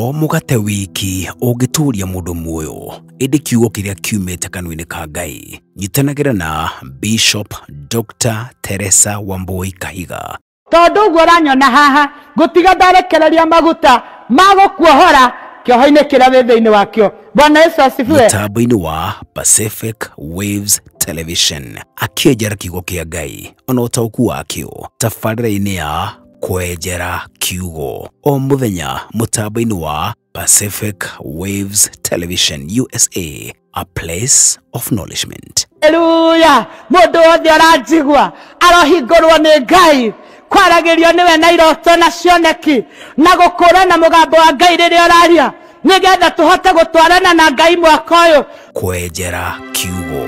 To mũgate wiki ũngĩtũũria mũndũ muoyo, ĩndĩ kiugo kĩrĩa kiumĩte kanua-inĩ ka Ngai. Nyitanagĩra na Bishop Dr. Teresa Wambui Kahiga. Tondu ũguo ũranyona haha ngũtiga ndarekereria maguta ma gũkuohora kĩoho-inĩ kĩrĩa wĩ thĩinĩ wakĩo. Bwana Yesu asifiwe. Mũtambo-inĩ wa Pacific Waves Television akĩenjera kiugo kĩa Ngai ona ũtaũku wakĩo tabarĩra-inĩ ya Kwenjera Kiugo o mũthenya mũtambo-inĩ wa Pacific Waves Television USA, a place of nourishment. Haleluya. Mũndũ wothe ũranjigua arohingũrwo nĩ Ngai, kwaragĩrio nĩwe na iroto na cioneki na gũkũra na mũgambo wa Ngai rĩrĩa ũraria, nĩgetha tũhote gũtwarana na Ngai mwaka ũyũ. Kwenjera Kiugo.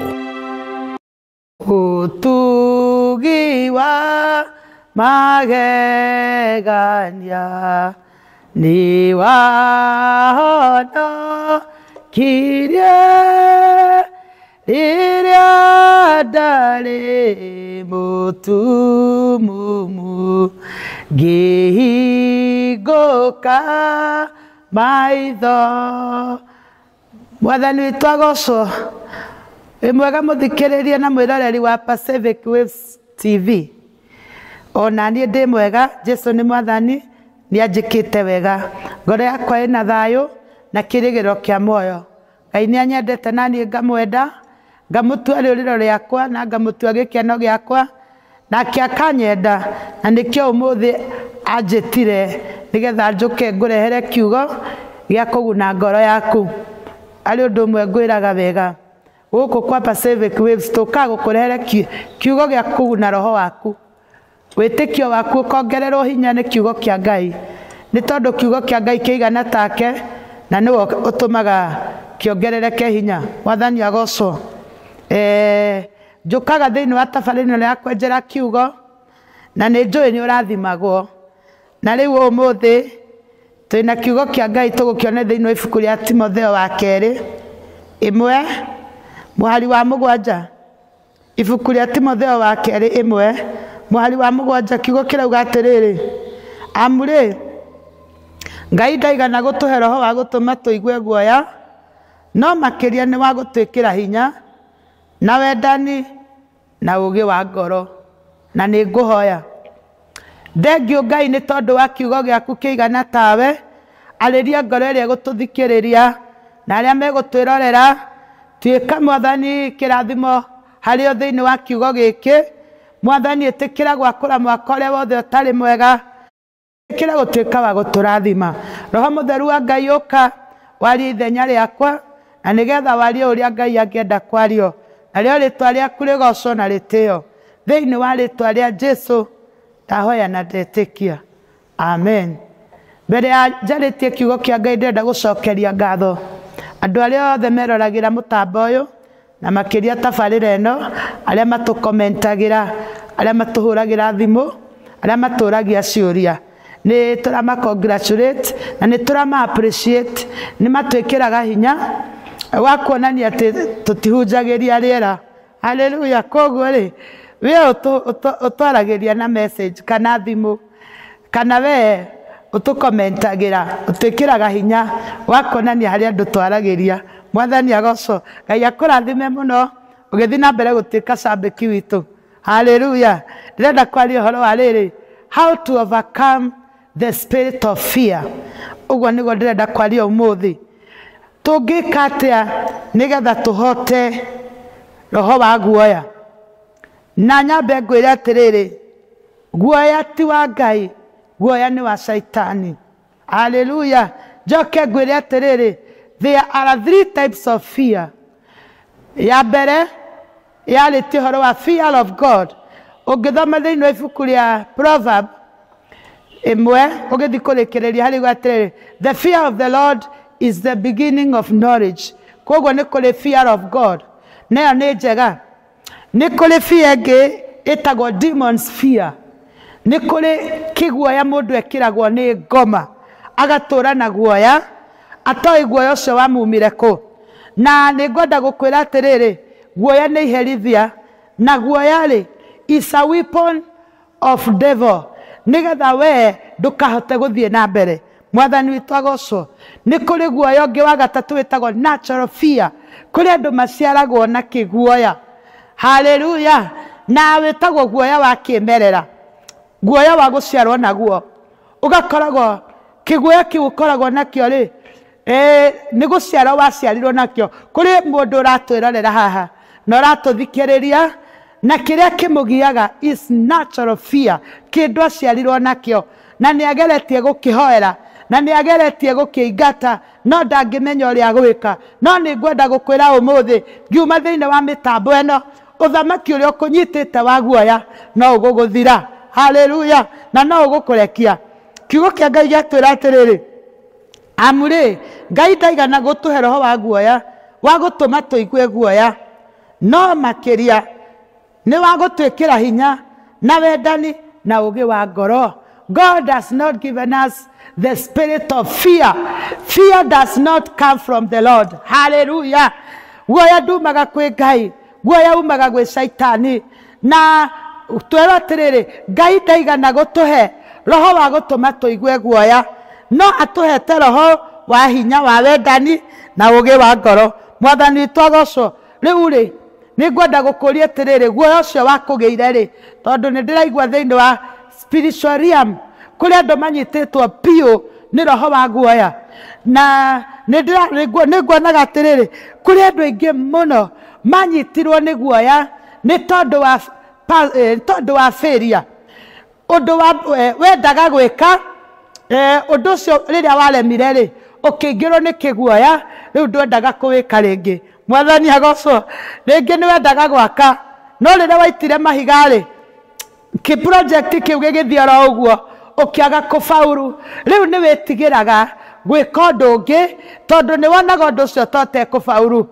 Ũtugi wa magegania nĩ wahonokirie rĩrĩa ndarĩ mũtumumu, ngĩhingũka maitho. Mwathani witũ agocwo. Wĩ mwega mũthikĩrĩria na mwĩroreri wa Pacific Waves TV. Ona niĩ ndĩ mwega, Jesu nĩ mwathani, nĩ anjĩkĩte wega. Ngoro yakwa ĩna thayũ na kĩrĩgĩrĩro kĩa muoyo. Ngai nĩ anyendete na niĩ ngamwenda, ngamũtua rĩũrĩro rĩakwa na ngamũtua gĩkeno gĩakwa, nake akanyenda, na nĩkĩo ũmũthĩ anjĩtire nĩgetha njũke ngũrehere kiugo gĩa kũguna ngoro yaku. Arĩ ũndũ ũmwe ngwĩraga wega, gũkũ kwa Pacific Waves tũkaga gũkũrehere kiugo gĩa kũguna roho waku, wĩtĩkio waku ũkongererwo hinya nĩ kiugo kĩa Ngai, nĩ tondũ kiugo kĩa Ngai kĩigana take na nĩwe ũtũmaga kĩongerereke hinya. Mwathani agocwo. Njũkaga thĩinĩ wa tabarĩra ĩno ya kwenjera kiugo na nĩ njũĩ nĩ ũrathimagwo, na rĩu ũmũthĩ twĩna kiugo kĩa Ngai tũgũkĩona thĩinĩ wa ibuku rĩa Timotheo wa kerĩ 1 mũhari wa 7. Ibuku rĩa Timotheo wa kerĩ 1 mũhari wa 7, kiugo kĩrauga atĩrĩrĩ, amu rĩ Ngai ndaigana gũtũhe roho wa gũtũma tũigue guoya, no makĩria nĩ wa gũtwĩkĩra hinya na wendani na ũũgĩ wa ngoro. Na nĩ ngũhoya thengio Ngai nĩ tondũ wa kiugo gĩaku kĩigana tawe, arĩria ngoro ĩrĩa ĩgũtũthikĩrĩria na arĩa megũtwĩrorera. Tuĩka Mwathani kĩrathimo harĩ o thĩinĩ wa kiugo gĩkĩ. Mwathani ĩtĩkĩra gwakũra mwaka ũrĩa wothe ũtarĩ mwega, ĩtĩkĩra gũtuĩka wa gũtũrathima. Roho Mũtheru wa Ngai ũka warie ithenya rĩakwa, na nĩgetha warie ũrĩa Ngai angĩenda kwario, narĩo rĩtwa rĩaku rĩgocwo na rĩtĩo. Thĩinĩ wa rĩtwa rĩa Jesu ndahoya na ndetĩkia, amen. Mbere ya njarĩtie kiugo kĩa Ngai ndĩrenda gũcokeria ngatho andũ arĩa othe meroragĩra mũtambo ũyũ na makĩria tabarĩra ĩno, arĩa matũkomentagĩra, arĩa matũhũragĩra thimũ, arĩa matũragia ciũria. Nĩ tũrama congratulate na nĩ tũrama appreciate, nĩ matwĩkĩraga hinya wa kuonania atĩ tũtihunjagĩria rĩera. Haleluya. Koguo rĩ, we ũtwaragĩria na message kana thimũ, kana we ũtũkomentagĩra, ũtwĩkĩraga hinya wa kuonania harĩa andũ twaragĩria. Mwathani agocwo. Ngai akũrathime mũno ũgĩthiĩ na mbere gũtuĩka cambĩki witũ. Haleluya. Ndĩrenda kwaria ũhoro wa rĩrĩ, how to overcome the spirit of fear. Ũguo nĩguo ndĩrenda kwaria ũmũthĩ. Tũngĩka atĩa nĩgetha tũhote roho wa guoya? Na nyambe ngwĩre atĩrĩrĩ, guoya ti wa Ngai, guoya nĩ wa Shaitani. Haleluya. Njoke ngwĩre atĩrĩrĩ, there are 3 types of fear. Ya mbere yarĩtie ũhoro wa fear of God. Ũngĩthoma thĩinĩ wa ibuku rĩa Proverb 1 ũgĩthiĩ kũrĩkĩrĩria harĩ igũrũ atĩrĩrĩ, the fear of the Lord is the beginning of knowledge. Koguo nĩ kũrĩ fear of God, nayo nĩ njega. Nĩ kũrĩ fear ĩngĩ ĩtagwo demons fear. Nĩ kũrĩ kĩguoya mũndũ ekĩragwo nĩ ngoma, agatũra na guoya atoĩ guoya ũcio wamumire kũ. Na nĩ ngwenda gũkwĩra atĩrĩrĩ, guoya nĩ iherithia, na guoya rĩ is a weapon of devil, nĩgetha we ndũkahote gũthiĩ na mbere. Mwathani witũ agocwo. Nĩ kũrĩ guoya ũngĩ wa gatatũ wĩtagwo natural fear, kũrĩ andũ maciaragwo na kĩguoya. Haleluya. Na wĩtagwo guoya wa kĩmerera, guoya wa gũciarwo naguo. Ũgakoragwo kĩguoya kĩu ũkoragwo nakĩo rĩ, nĩ gũciarwo waciarirwo nakĩo. Kũrĩ mũndũ ũratwĩrorera haha na ũratũthikĩrĩria, na kĩrĩa kĩmũgiaga is natural fear, kĩndũ aciarirwo nakĩo na nĩ ageretie gũkĩhoera na nĩ ageretie gũkĩingata, no ndangĩmenya ũrĩa gwĩka. No nĩ ngwenda gũkwĩra ũmũthĩ ngiuma thĩinĩ wa mĩtambo ĩno, ũthamaki ũrĩa ũkũnyitĩte wa guoya no ũgũgũthira. Haleluya. Na no ũgũkũrekia. Kiugo kĩa Ngai gĩatwĩra atĩrĩrĩ, amu rĩ, Ngai ndaigana gũtũhe roho wa guoya wa gũtũma tũigue guoya, no makĩria nĩ wa gũtwĩkĩra hinya na wendani na ũũgĩ wa ngoro. God has not given us the spirit of fear. Fear does not come from the Lord. Hallelujah. Guoya ndumaga kwĩ Ngai, guoya umaga gwĩ Shaitani. Na twĩrwo atĩrĩrĩ, Ngai ndaigana gũtũhe roho wa gũtũma tũigue guoya, no atũhete roho wa hinya wa wendani na ũũgĩ wa ngoro. Mwathani witũ agocwo. Rĩu rĩ, nĩ ngwenda gũkũria atĩrĩrĩ, guoya ũcio wakũgĩire rĩ, tondũ nĩ ndĩraigua thĩinĩ wa spiritual realm kũrĩ andũ manyitĩtwo biũ nĩ roho wa guoya. Na nĩ nguonaga atĩrĩrĩ, kũrĩ andũ aingĩ mũno manyitirwo nĩ guoya nĩ tondũ wa failure. Ũndũ wa wendaga gwĩka, ũndũ ũcio rĩrĩa waremire rĩ, ũkĩingĩrwo nĩ kĩguoya, rĩu ndwendaga kũwĩka rĩngĩ. Mwathani agocwo. Rĩngĩ nĩ wendaga gwaka, no rĩrĩa waitire mahiga rĩ, kĩ project kĩu gĩgĩthiĩ oro ũguo, ũkĩaga kũbauru. Rĩu nĩ wĩtigĩraga gwĩka ũndũ ũngĩ, tondũ nĩ wonaga ũndũ ũcio ta ũtekũbauru.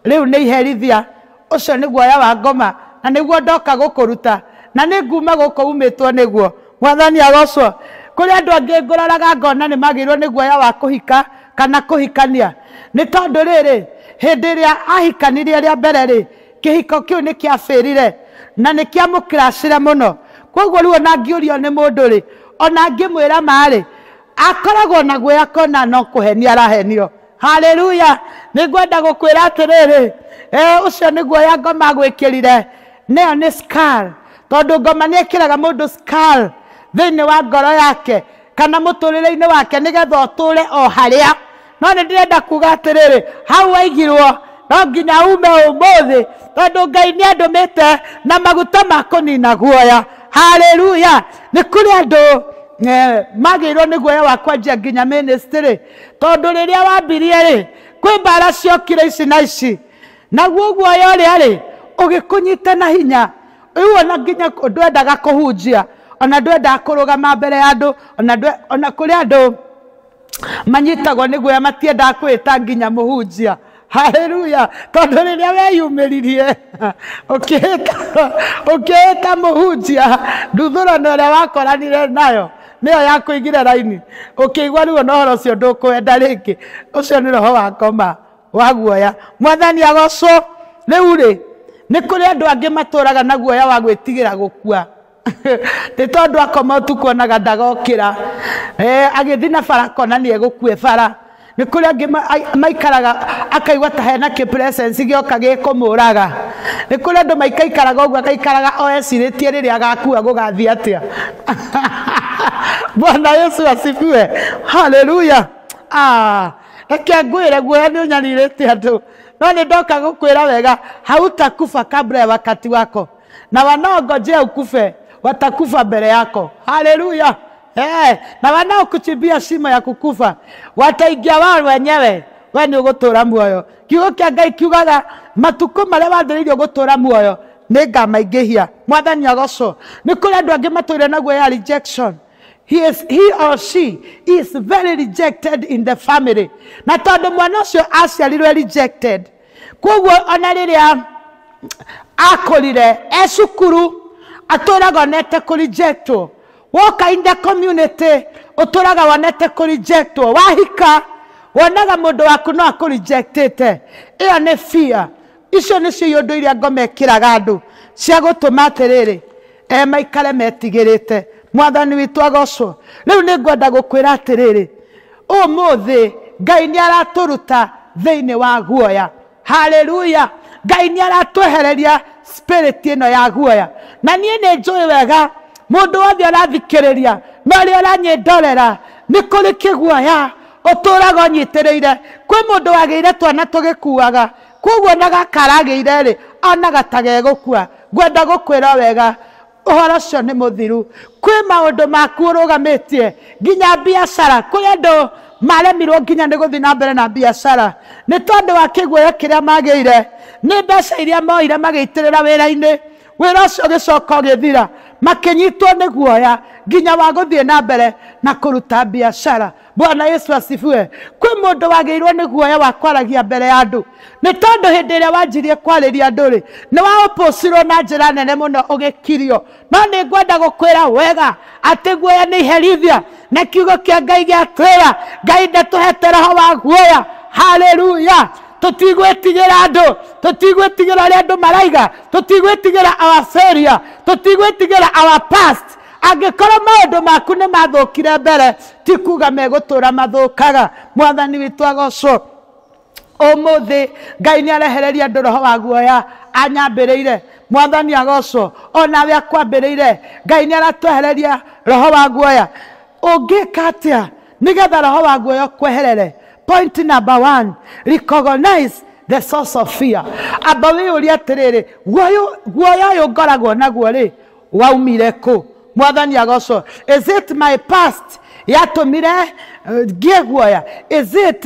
Rĩu nĩ iherithia. Ũcio nĩ guoya wa ngoma, na nĩguo ndoka gũkũruta, na nĩ nguma gũkũ umĩtwo nĩguo. Mwathani agocwo. Kũrĩ andũ angĩ ngũroraga ngona nĩ magĩrĩirwo nĩ guoya wa kũhika kana kũhikania, nĩ tondũ rĩrĩ, hĩndĩ ĩrĩa ahikanirie rĩa mbere rĩ, kĩhiko kĩu nĩ kĩabĩrire na nĩ kĩamũkĩracire mũno. Koguo rĩu ona angĩũrio nĩ mũndũ rĩ, ona angĩmwĩra ma rĩ, akoragwo na guoya kona no kũhenia arahenio. Haleluya. Nĩ ngwenda gũkwĩra atĩrĩrĩ, ũcio nĩ guoya ngoma agwĩkĩrire, nĩyo nĩ scar, tondũ ngoma nĩ ĩkĩraga mũndũ scar thĩinĩ wa ngoro yake kana mũtũrĩre-inĩ wake, nĩgetha ũtũre o harĩa. No nĩ ndĩrenda kuga atĩrĩrĩ, hau waigirwo no nginya ume ũmũthĩ, tondũ Ngai nĩ andũmĩte na maguta ma kũnina guoya. Haleluya. Nĩ kũrĩ andũ magĩrĩirwo nĩ guoya wa kwanjia nginya ministry, tondũ rĩrĩa wambirie rĩ, kwĩ mbara ciokire ici na ici, naguo guoya ũrĩa rĩ ũgĩkũnyita na hinya. Rĩu ona nginya ndwendaga kũhunjia, ona ndwendaga kũrũgama mbere ya andũ, ona kũrĩ andũ manyitagwo nĩ guoya matiendaga kwĩta nginya mũhunjia. Haleluya. Tondũ rĩrĩa weyumĩririe ũkĩĩta mũhunjia, nduthũrano ĩrĩa wakoranire nayo nĩyo yakũigire raini, ũkĩigua rĩu ona ũhoro ũcio ndũkũwenda rĩngĩ. Ũcio nĩ roho wa ngoma wa guoya. Mwathani agocwo. Rĩu rĩ, nĩ kũrĩ andũ angĩ matũraga na guoya wa gwĩtigĩra gũkua, nĩ tondũ akoma ũtukũ onaga ndagokĩra, agĩthiĩ na bara akona nĩ egũkue bara. Nĩ kũrĩ angĩ maikaraga akaigua ta hena kĩ presence gĩoka gĩkũmũraga. Nĩ kũrĩ andũ maikaikaraga ũguo, akaikaraga o ecirĩtie rĩrĩa agakua gũgathiĩ atĩa. Bwana Yesu asifiwe. Haleluya. Reke ngwĩre, guoya nĩ ũnyarirĩte andũ, no nĩ ndoka gũkwĩra wega, hautakufa kabla ya wakati wako, na wanaongojea ukufe watakufa mbele yako. Haleluya. Na wanaokuchimbia shimo ya kukufa wataingia wao wenyewe. We nĩ ũgũtũra muoyo. Kiugo kĩa Ngai kiugaga matukũ marĩa wathĩrĩirio gũtũra muoyo nĩ ngamaingĩhia. Mwathani agocwo. Nĩ kũrĩ andũ angĩ matũire na guoya rejection. He or she is very rejected in the family. Na tondũ mwana ũcio aciarirwe rejected, koguo ona rĩrĩa akũrire e cukuru atũraga onete kũrejectwo. Woka in the community ũtũraga wonete kũrejectwo. Wahika wonaga mũndũ waku no akũrejectĩte. Ĩyo nĩ fear. Icio nĩcio iũndũ iria ngoma ĩkĩraga andũ cia gũtũma atĩrĩrĩ, maikare metigĩrĩte. Mwathani witũ agocwo. Rĩu nĩ ngwenda gũkwĩra atĩrĩrĩ, Ũmũthĩ Ngai nĩ aratũruta thĩinĩ wa guoya. Haleluya. Ngai nĩ aratwehereria spirit ĩno ya guoya. Na niĩ nĩ njũĩ wega mũndũ wothe ũrathikĩrĩria na ũrĩa ũranyĩndorera nĩ kũrĩ kĩguoya ũtũraga ũnyitĩrĩire. Kwĩ mũndũ wagĩire twana tũgĩkuaga, koguo na gaka aragĩire rĩ onaga ta gegũkua. Ngwenda gũkwĩra wega ũhoro ũcio nĩ mũthiru. Kwĩ maũndũ maku ũrũgamĩtie nginya biacara. Kwĩ andũ maremirwo nginya nĩ gũthiĩ na mbere na biacara nĩ tondũ wa kĩguoya kĩrĩa magĩire, nĩ mbeca iria moire magĩitĩrĩra wĩra-inĩ, wĩra ũcio ũgĩcoka ũgĩthira, makĩnyitwo nĩ guoya nginya wa gũthiĩ na mbere na kũruta biacara. Bwana Yesu asifiwe. Kwĩ mũndũ wagĩirwo nĩ guoya wa kwaragia mbere ya andũ nĩ tondũ hĩndĩ ĩrĩa wanjirie kwarĩria andũ rĩ nĩ waopocirwo na njĩra nene mũno ũgĩkirio. No nĩ ngwenda gũkwĩra wega atĩ guoya nĩ iherithia, na kiugo kĩa Ngai gĩatwĩra Ngai ndatũhete roho wa guoya. Haleluya. Tũtigwĩtigĩra andũ, tũtigwĩtigĩra ũrĩa andũ maraiga, tũtigwĩtigĩra our failure, tũtigwĩtigĩra our past. Angĩkorwo maũndũ maku nĩ mathũkire mbere, ti kuga megũtũra mathũkaga. Mwathani witũ agocwo. Ũmũthĩ Ngai nĩ arehereria andũ roho wa guoya anyambĩrĩire. Mwathani agocwo. Onawe akwambĩrĩire. Ngai nĩ aratwehereria roho wa guoya. Ũngĩka atĩa nĩgetha roho wa guoya ũkweherere? Point number 1, recognize the source of fear. Amba wĩyũrie atĩrĩrĩ, guoya ũyũ ngoragwo naguo rĩ waumire kũ? Mwathani agocwo. Is it my past yatũmire ngĩe guoya? Is it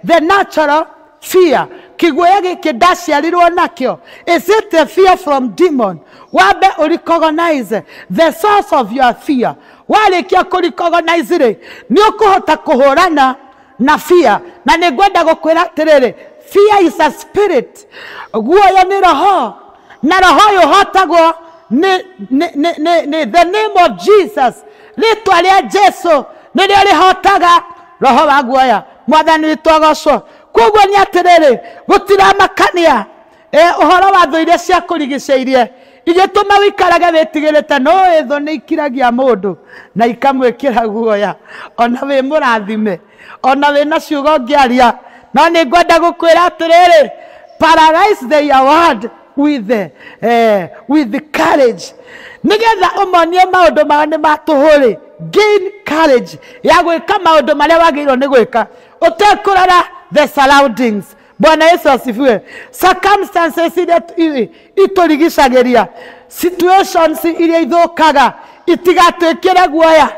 the natural fear? Kĩguoya gĩkĩ ndaciarirwo nakĩo? Is it a fear from demon? Wambe ũrecognize the source of your fear. Warĩkia kũrecognize rĩ, nĩ ũkũhota kũhũrana na fear. Na nĩ ngwenda gũkwĩra atĩrĩrĩ, fear is a spirit. Guoya nĩ roho, na roho ũyũ ũhotagwo nĩ the name of Jesus. Rĩtwa rĩa Jesu nĩrĩo rĩhotaga roho wa guoya. Mwathani witũ agocwo. Koguo nĩ atĩrĩrĩ, gũtiramakania ũhoro wa thũ iria ciakũrigicĩirie igĩtũma wĩikarage wĩtigĩrĩte. No thũ nĩ ikiragia mũndũ na ikamwĩkĩra guoya, ona wĩ mũrathime, ona wĩna ciugo ũngĩaria. No nĩ ngwenda gũkwĩra atĩrĩrĩ, paralyze their word with the courage, nĩgetha ũmonie maũndũ mao nĩ ma tũhũ rĩ. Gain courage ya gwĩka maũndũ marĩa wagĩrĩirwo nĩ gwĩka ũtekũrora the surroundings. Bwana Yesu asifiwe. Circumstances iria itũrigicagĩria, situations iria ithũkaga itigatwĩkĩre guoya,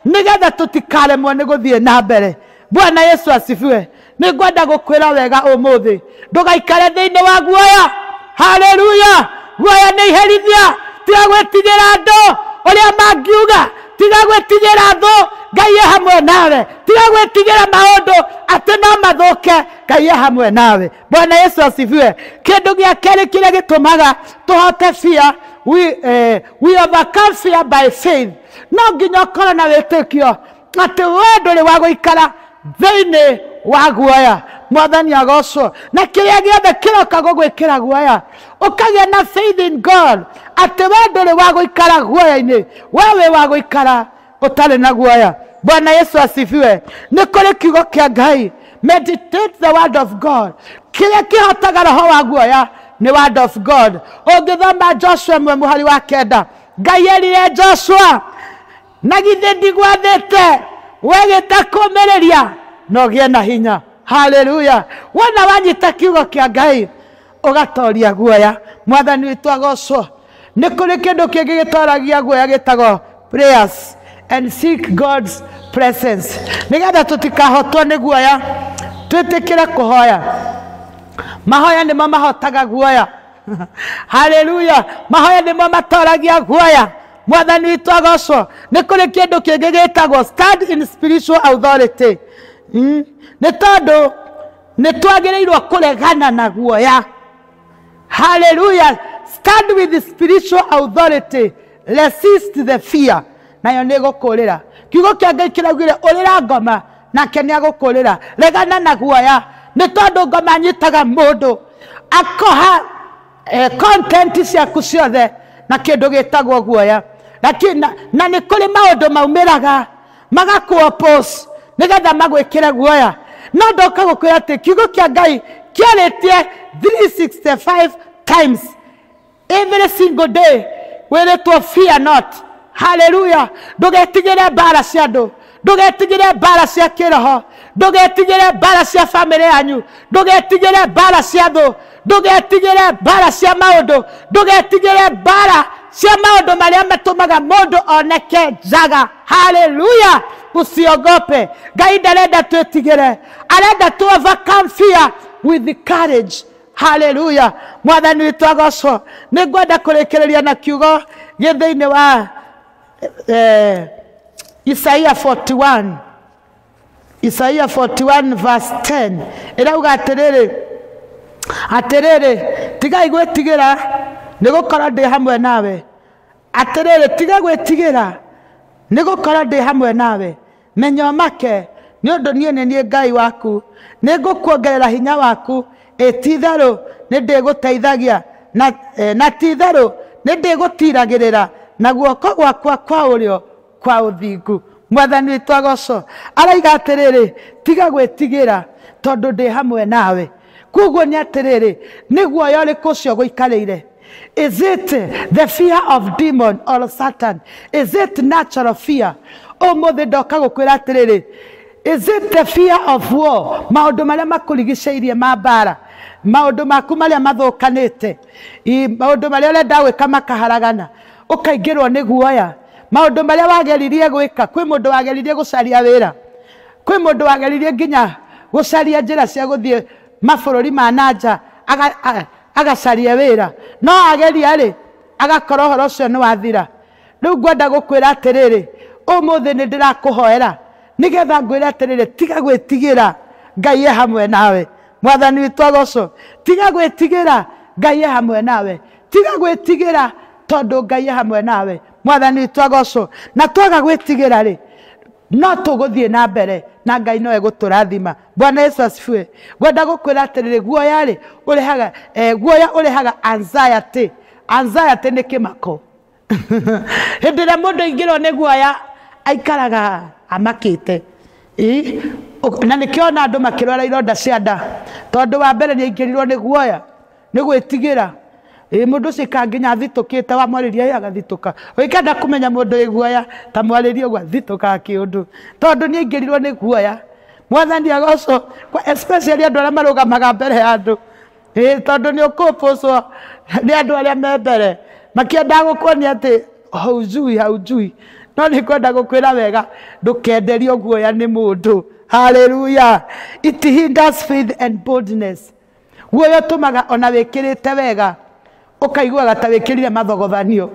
nĩgetha tũtikaremwo nĩ gũthiĩ na mbere. Bwana Yesu asifiwe. Nĩ ngwenda gũkwĩra wega ũmũthĩ, ndũgaikare thĩinĩ wa guoya. Haleluya. Guoya nĩ iherithia. Tiga gwĩtigĩra andũ ũrĩa mangiuga, tiga gwĩtigĩra thũ, Ngai e hamwe nawe. Tiga gwĩtigĩra maũndũ atĩ no mathũke, Ngai e hamwe nawe. Bwana Yesu asifiwe. Kĩndũ gĩa kerĩ kĩrĩa gĩtũmaga tũhote fear, we overcome fear by faith. No nginya ũkorwo na wĩtĩkio atĩ we ndũrĩ wa gũikara thĩinĩ wa guoya. Mwathani agocwo. Na kĩrĩa gĩothe kĩroka gũgwĩkĩra guoya, ũkagĩa na faith in God atĩ we ndũrĩ wa gũikara guoya-inĩ, we wĩ wa gũikara ũtarĩ na guoya. Bwana Yesu asifiwe. Nĩ kũrĩ kiugo kĩa Ngai, meditate the word of God. Kĩrĩa kĩhotaga roho wa guoya nĩ word of God. Ũngĩthoma Joshua 1 mũhari wa 9, Ngai erire Joshua, na githĩ ndigwathĩte we gĩtakũmĩrĩria na ũgĩe na hinya. Haleluya. Wona wanyita kiugo kĩa Ngai ũgatoria guoya. Mwathani witũ agocwo. Nĩ kũrĩ kĩndũ kĩngĩ gĩtoragia guoya gĩtagwo prayers and seek God's presence. Nĩgetha tũtikahotwo nĩ guoya, twĩtĩkĩre kũhoya. Mahoya nĩmo mahotaga guoya. Haleluya. Mahoya nĩmo matoragia guoya. Mwathani witũ agocwo. Nĩ kũrĩ kĩndũ kĩngĩ gĩtagwo stand in spiritual authority. Nĩ tondũ nĩ twagĩrĩirwo kũregana na guoya. Haleluya. Stand with the spiritual authority, resist the fear, nayo nĩ ĩgũkũrĩra. Kiugo kĩa Ngai kĩraugire ũrĩra ngoma nake nĩ agũkũrĩra. Regana na guoya, nĩ tondũ ngoma nyitaga mũndũ akoha content ciaku ciothe na kĩndũ gĩtagwo guoya. Lakini na nĩ kũrĩ maũndũ maumĩraga magakũ oppose. nĩgetha magwĩkĩre guoya. No ndoka gũkwĩra atĩ kiugo kĩa Ngai kĩarĩtie 365 times every single day, wĩrĩtwo fear not. Hallelujah. Ndũgetigĩre mbara cia andũ, ndũgetigĩre mbara cia kĩroho, ndũgetigĩre mbara cia bamĩrĩ yanyu, ndũgetigĩre mbara cia thũ, ndũgetigĩre mbara cia maũndũ, ndũgetigĩre mbara cia maũndũ marĩa matũmaga mũndũ oneke njaga. Hallelujah. Usiogope. Ngai ndarenda twĩtigĩre, arenda tu overcome fear with the courage. Hallelujah. Mwathani witũ agocwo. Nĩ ngwenda kũrĩkĩrĩria na kiugo gĩ thĩinĩ wa Isaiah 41. Isaiah 41 verse 10 ĩrauga atĩrĩrĩ, atĩrĩrĩ, tigai gwĩtigĩra nĩ gũkorwo ndĩ hamwe nawe. Atĩrĩrĩ, tiga gwĩtigĩra nĩ gũkorwo ndĩ hamwe nawe. Menya ũmake nĩ ũndũ niĩ nĩ niĩ Ngai waku, nĩ ngũkuongerera hinya waku. Ĩ ti-itherũ nĩ ndĩgũteithagia na ti-itherũ nĩ ndĩgũtiragĩrĩra na guoko gwakwa kwa ũrĩo kwa ũthingu. Mwathani witũ agocwo. Araiga atĩrĩrĩ, tiga gwĩtigĩra tondũ ndĩ hamwe nawe. Koguo nĩ atĩrĩrĩ, nĩ guoya ũrĩkũ ũcio gũikarĩire? Is it the fear of demon or Satan? Is it natural fear? Ũmũthĩ ndoka gũkwĩra atĩrĩrĩ, is it the fear of war? Maũndũ marĩa makũrigicĩirie ma mbara, maũndũ maku marĩa mathũkanĩte, maũndũ marĩa ũrenda gwĩka makaharagana, ũkaingĩrwo nĩ guoya. Maũndũ marĩa wageririe gwĩka, kwĩ mũndũ wageririe gũcaria wĩra, kwĩ mũndũ wageririe nginya gũcaria njĩra cia gũthiĩ mabũrũri ma nanja agacaria wĩra, no ageria rĩ agakorwo ũhoro ũcio nĩ wathira. Rĩu ngwenda gũkwĩra atĩrĩrĩ, ũmũthĩ nĩ ndĩrakũhoera nĩgetha ngwĩre atĩrĩrĩ, tiga gwĩtigĩra, Ngai e hamwe nawe. Mwathani witũ agocwo. Tiga gwĩtigĩra, Ngai e hamwe nawe. Tiga gwĩtigĩra tondũ Ngai e hamwe nawe. Mwathani witũ agocwo. Na twaga gwĩtigĩra rĩ, no tũgũthiĩ na mbere na Ngai no egũtũrathima. Bwana Yesu asifiwe. Ngwenda gũkwĩra atĩrĩrĩ, guoya rĩ ũrehaga guoya ũrehaga anxiety. Anxiety nĩ kĩmako. Hĩndĩ ĩrĩa mũndũ aingĩrwo nĩ guoya aikaraga amakĩte. Na nĩkĩo ona andũ makĩrwara ironda cia nda, tondũ wa mbere nĩ aingĩrirwo nĩ guoya, nĩ gwĩtigĩra. Mũndũ ũcio ikara nginya athitũkĩte, wamwarĩria ĩ agathitũka. Ũngĩkenda kũmenya mũndũ wĩ guoya, ta mwarĩrie ũguo athitũkaga kĩũndũ, tondũ nĩ aingĩrirwo nĩ guoya. Mwathani agocwo, especially andũ arĩa marũgamaga mbere ya andũ. Tondũ nĩ ũkũpũcwo nĩ andũ arĩa me mbere, makĩendaga gũkuonia atĩ haujui, haujui. No nĩ kwenda gũkwĩra wega, ndũkenderio guoya nĩ mũndũ. Hallelujah. It hinders faith and boldness. Guoya ũtũmaga ona wĩkĩrĩte wega ũkaiguaga ta wĩkĩrire mathogothanio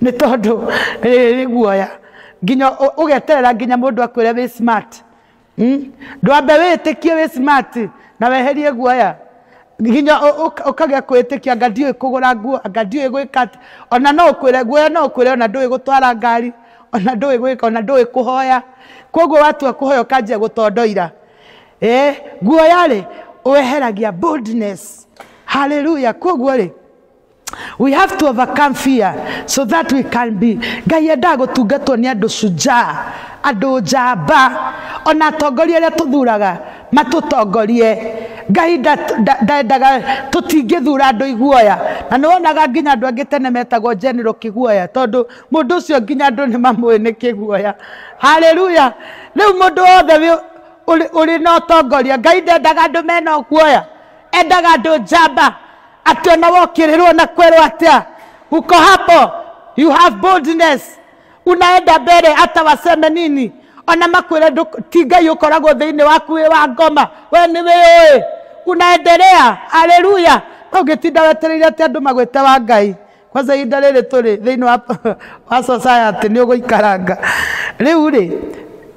nĩ tondũ nĩ guoya. Nginya ũgeterera nginya mũndũ akwĩre wĩ smart. Ndwambe wĩtĩkie wĩ smart na weherie guoya. Nginya ũkagĩa kwĩtĩkia anga ndiũĩ kũgũra nguo, anga ndiũĩ gwĩka atĩ. Ona no ũkwĩre guoya, no ũkwĩre ona ndũĩ gũtwara ngari, ona ndũĩ gwĩka, ona ndũĩ kũhoya. Koguo watua kũhoya ũkanjia gũtondoira. Guoya rĩ weheragia boldness. Hallelujah. Koguo rĩ, we have to overcome fear so that we can be. Ngai endaga gũtungatwo nĩ andũ shujaa, andũ njamba, ona atongoria arĩa tũthuraga matũtongorie. Ngai ndendaga tũtingĩthura andũ iguoya. Na nĩ wonaga nginya andũ angĩ tene metagwo general kĩguoya, tondũ mũndũ ũcio nginya andũ nĩ mamũĩ nĩ kĩguoya. Hallelujah. Rĩu mũndũ wothe ũrĩ na ũtongoria, Ngai ndendaga andũ mena guoya, endaga andũ njamba. Atĩ ona wokĩrĩrwo na kwĩrwo atĩa, uko hapo, you have boldness, unaenda mbere hata waseme nini, ona makwĩre ti Ngai ũkoragwo thĩinĩ waku wĩ wa ngoma, we nĩ wĩũĩ, unaendelea. Hallelujah. Ũngĩtinda wetereire atĩ andũ magwĩte wa Ngai, kwanza ihinda rĩrĩ tũrĩ thĩinĩ wa society nĩ ũgũikaranga. Rĩu rĩ,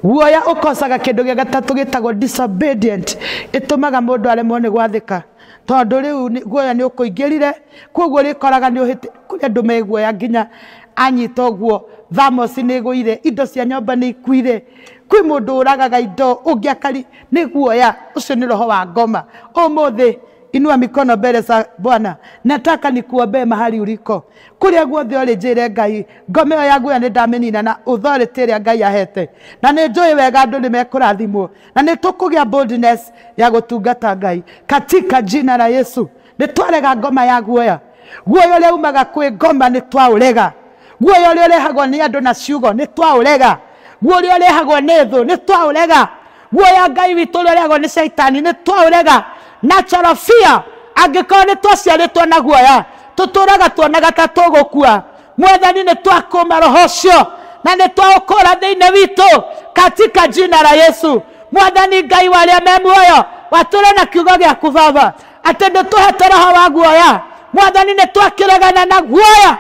guoya ũkocaga kĩndũ gĩa gatatũ gĩtagwo disobedient, ĩtũmaga mũndũ aremwo nĩ gwathĩka. Tondũ rĩu guoya nĩ ũkũingĩrire, koguo rĩkoraga nĩ ũhĩtĩ, kũrĩ andũ me guoya nginya anyita ũguo, thermos nĩ ĩgũire, indo cia nyũmba nĩ ikuire. Kwĩ mũndũ ũragaga indo, ũngĩ akari nĩ guoya, ũcio nĩ roho wa ngoma. Ũmũthĩ Inua mikono mbele za Bwana. Nataka nikuombee mahali uliko. Kuria guothe uri njire Ngai, ngoma ĩyo ya guoya nĩ ndamĩnina na authority ĩrĩa Ngai ahete. Na nĩ njũĩ wega andũ nĩ mekũrathimwo. Na nĩ tũkũgĩa boldness ya gũtungata Ngai. Katika jina la Yesu. Nĩ twarega ngoma ya guoya. Guoya ũrĩa umaga kwĩ ngoma nĩ twaũrega. Guoya ũrĩa ũrehagwo nĩ andũ na ciugo nĩ twaũrega. Guoya ũrĩa ũrehagwo nĩ thũ nĩ twaũrega. Guoya Ngai witũ ũrĩa ũrehagwo nĩ caitani nĩ twaũrega. Natural fear angĩkorwo nĩ twaciarĩtwo na guoya tũtũraga tuonaga ta tũgũkua. Mwathani nĩ twakũma roho ũcio na nĩ twaũkũra thĩinĩ witũ katika jina la Yesu. Mwathani Ngai wa arĩa me muoyo watũre na kiugo gĩaku Baba atĩ ndũtũhete roho wa guoya. Mwathani nĩ twakĩregana na guoya,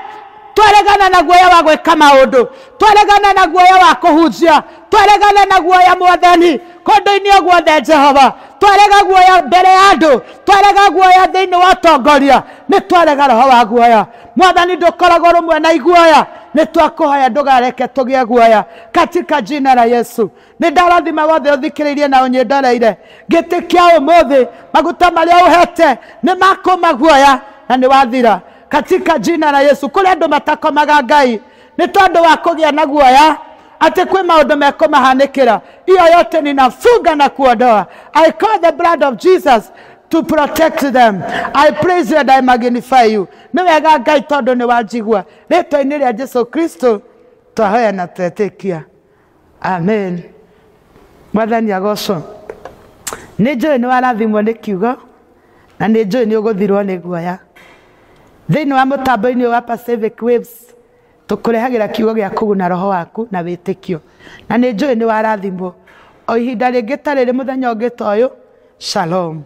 twaregana na guoya wa gwĩka maũndũ, twaregana na guoya wa kũhunjia, twaregana na guoya Mwathani kũndũ-inĩ guothe Jehova, twarega guoya mbere ya andũ, twarega guoya thĩinĩ wa ũtongoria, nĩ twarega roho wa guoya. Mwathani ndũkoragwo rũmwe na iguoya, nĩ twakũhoya ndũgareke tũgĩe guoya katika jina la Yesu. Nĩ ndarathima wothe ũthikĩrĩirie na ũnyĩndoreire gĩtĩ kĩa ũmũthĩ, maguta marĩa ũhete nĩ makũma guoya na nĩ wathira katika jina la Yesu. Kũrĩ andũ matakomaga Ngai nĩ tondũ wa kũgĩa na guoya atĩ kwĩ maũndũ mekũmahanĩkĩra. Iyo yote ninafunga na kuondoa. I call the blood of Jesus to protect them. I praise you and I magnify you. Nĩ wega Ngai tondũ nĩ wanjigua. Rĩtwa-inĩ rĩa Jesu Kristo twahoya na twetĩkia. Amen. Mwathani agocwo. Nĩ njũĩ nĩ warathimwo nĩ kiugo na nĩ njũĩ nĩ ũgũthirwo nĩ guoya. Thĩinĩ wa mũtambo-inĩ wa Pacific Waves tũkũrehagĩra kiugo gĩa kũguna roho waku na wĩtĩkio. Na nĩ njũĩ nĩ warathimwo. O ihinda rĩngĩ ta rĩrĩ mũthenya ũngĩ ta ũyũ. Shalom.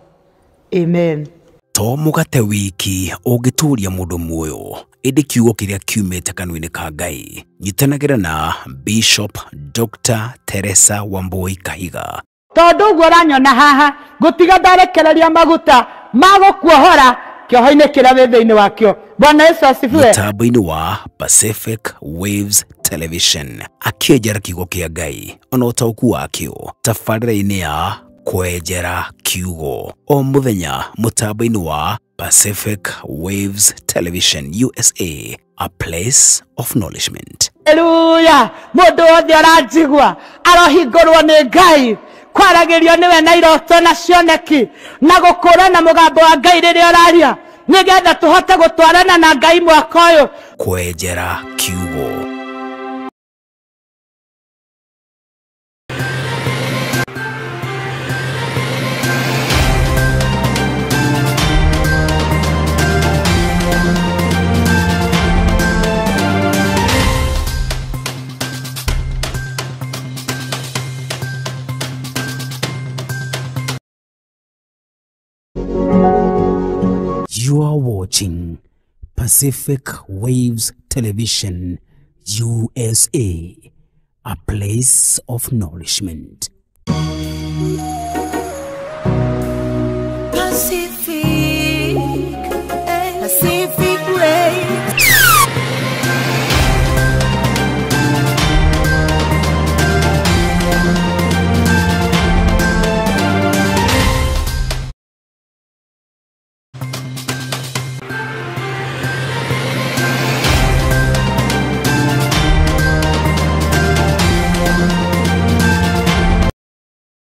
Amen. To mũgate wiki ũngĩtũria mũndũ muoyo, ĩndĩ kiugo kĩrĩa kiumĩte kanua-inĩ ka Ngai. Nyitanagĩra na Bishop Dr. Teresa Wambui Kahiga. Tondũ ũguo ũranyona haha ngũtiga ndarekereria maguta ma gũkuohora kĩoho-inĩ kĩrĩa wĩ thĩinĩ wakĩo. Bwana Yesu asifiwe. Mũtambo-inĩ wa Pacific Waves Television akĩenjera kiugo kĩa Ngai ona ũtaũku wakĩo tabarĩra-inĩ ya Kwenjera Kiugo o mũthenya mũtambo-inĩ wa Pacific Waves Television USA, a place of nourishment. Haleluya. Mũndũ wothe ũranjigua arohingũrwo nĩ Ngai, kwaragĩrio nĩwe na iroto na cioneki na gũkũrana mũgambo wa Ngai rĩrĩa ũraria, nĩgetha tũhote gũtwarana na Ngai mwaka ũyũ. Kwenjera Kiugo. You are watching Pacific Waves Television USA, a place of nourishment. Pacific.